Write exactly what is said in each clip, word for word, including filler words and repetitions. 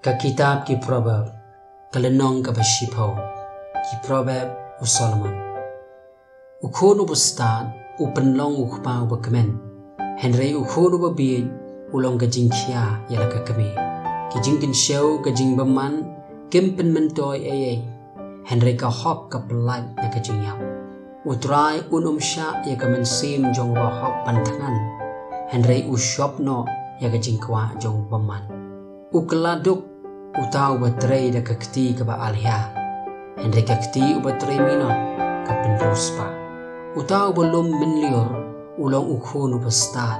Ka kitab ki Proverb, ka lynnong kaba shiphew. Ki Proverb u Solomon. U khun uba stad u pynlong u kpa uba kmen, hynrei u khun uba bieit u long ka jingkhia ïa la ka kmie. Ki jingkynshew ka jingbymman kim pynmyntoi ei ei, hynrei ka hok ka pyllait na ka jingïap. U Trai un ym shah ïa ka mynsiem jong uba hok ban thngan, hynrei u shop noh ïa ka jingkwah jong u bymman. U kylla duk uta uba trei da ka kti kaba alhia, hynrei ka kti uba trei minot ka pynriewspah. Uta uba lum mynlur u long u khun uba stad,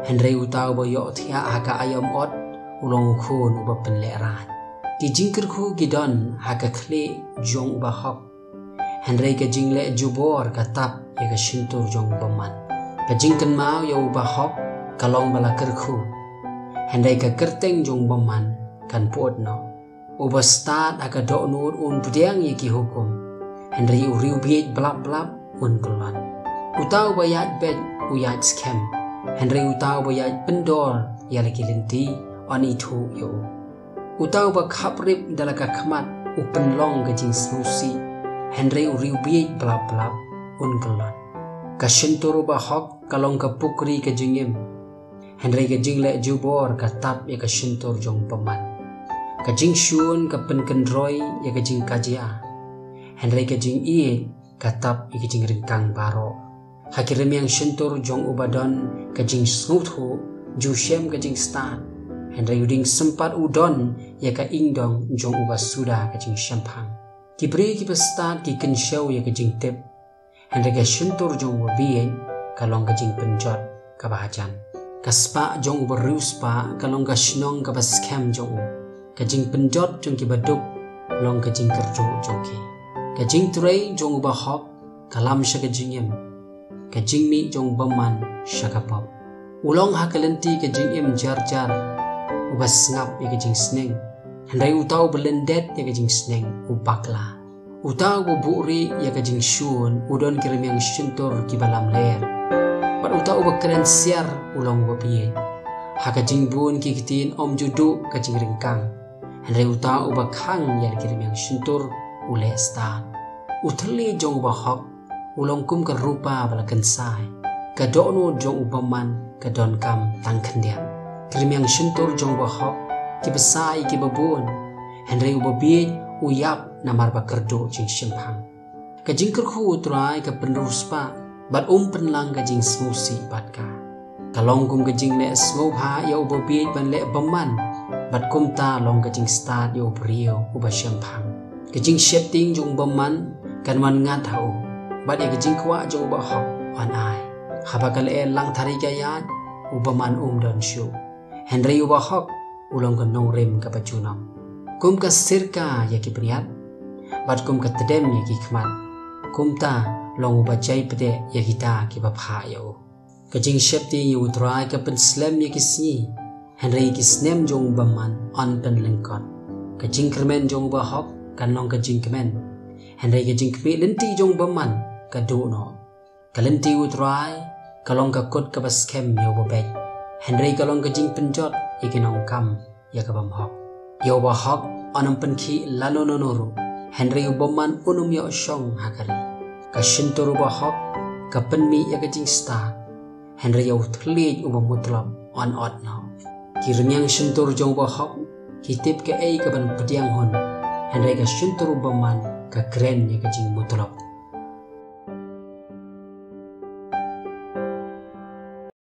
hynrei uta uba ïohthiah ha ka aïom ot u long u khun uba pynlehrain. Ki jingkyrkhu ki don ha ka khlieh jong uba hok, hynrei ka jingleh jubor ka tap ïa ka shyntur jong u bymman. Ka jingkynmaw ïa uba hok ka long ba la kyrkhu, hynrei ka kyrteng jong u bymman kan pyut noh. Uba stad ha ka dohnud un pdiang ïa ki hukum, hynrei u riewbieit blap blap un kyllon. Uta uba ïaid beit u ïaid skhem, hynrei uta uba ïaid pyndor ïa la ki lynti yn ithuh ïa u. Uta uba khaprip da la ka khmat u pynlong ka jingsngewsih, hynrei u riewbieit blap blap un kyllon. Ka shyntur uba hok ka long ka pukri ka jingim, hynrei ka jingleh jubor ka tap ïa ka shyntur jong u bymman. Ka jingshun ka pynkynroi ïa ka jingkajia, hynrei ka jingïeit ka tap ïa ka jingryngkang baroh. Ha ki rmiang shyntur jong uba don ka jingsngewthuh ju shem ka jingstad, hynrei u dieng sympat u don ïa ka ingdong jong uba suda ka jingshemphang. Ki briew kiba stad ki kynshew ïa ka jingtip, hynrei ka shyntur jong uba bieit ka long ka jingpynjot kaba hajan. Ka spah jong uba riewspah ka long ka shnong kaba skhem jong u. Ka jingpynjot jong kiba duk long ka jingkyrduh jong ki. Ka jingtrei jong uba hok ka lam sha ka jingim, ka jingmih jong u bymman sha ka pop. U long ha ka lynti ka jingim jar jar uba sngap ïa ka jingsneng, hynrei uta uba lyndet ïa ka jingsneng u bakla. Uta uba buhrieh ïa ka jingshun u don ki rmiang shyntur kiba lamler, bad uta uba kren siar u long uba bieit. Ha ka jingbun ki ktien ym ju duh ka jingryngkang, hynrei uta uba khang ïa ki rmiang shyntur u leh stad. U thylliej jong uba hok u long kum ka rupa ba la kynsai, ka dohnud jong u bymman ka donkam tang khyndiat. Ki rmiang shyntur jong uba hok ki bsa ïa kiba bun, hynrei uba bieit u ïap namar ba kyrduh jingshemphang. Ka jingkyrkhu u Trai ka pynriewspah, bad um pynlang ka jingsngewsih bad ka. Ka long kum ka jingleh sngewbha ïa uba bieit ban leh bymman, bad kumta long ka jingstad ïa u briew uba shemphang. Ka jingsheptieng jong u bymman kan wan ngat ha u, bad ïa ka jingkwah jong uba hok yn ai. Haba ka lyer langthari ka ïaid, u bymman um don shuh, hynrei uba hok u long ka nongrim kaba junom. Kum ka sirka ïa ki pynïaid, bad kum ka tdem ïa ki khmat, kumta long uba jai pdeng ïa kita kiba phah ïa u. Ka jingsheptieng ïa u Trai ka pynslem ïa ki sngi, hynrei ïa ki snem jong u bymman yn pynlyngkot. Ka jingkyrmen jong uba hok kan long ka jingkmen, hynrei ka jingkhmih lynti jong u bymman ka duh noh. Ka lynti u Trai ka long ka kut kaba skhem ïa uba beit, hynrei ka long ka jingpynjot ïa ki nongkam ïa ka bymhok. Ïa uba hok yn ym pynkhih lano lano ruh, hynrei u bymman un ym ïoh shong ha ka ri. Ka shyntur uba hok ka pynmih ïa ka jingstad, hynrei ïa u thylliej uba mutlop yn ot noh. Ki rmiang shyntur jong uba hok ki tip kaei kaban pdiang hun, hynrei ka shyntur u bymman ka kren ïa ka jingmutlop.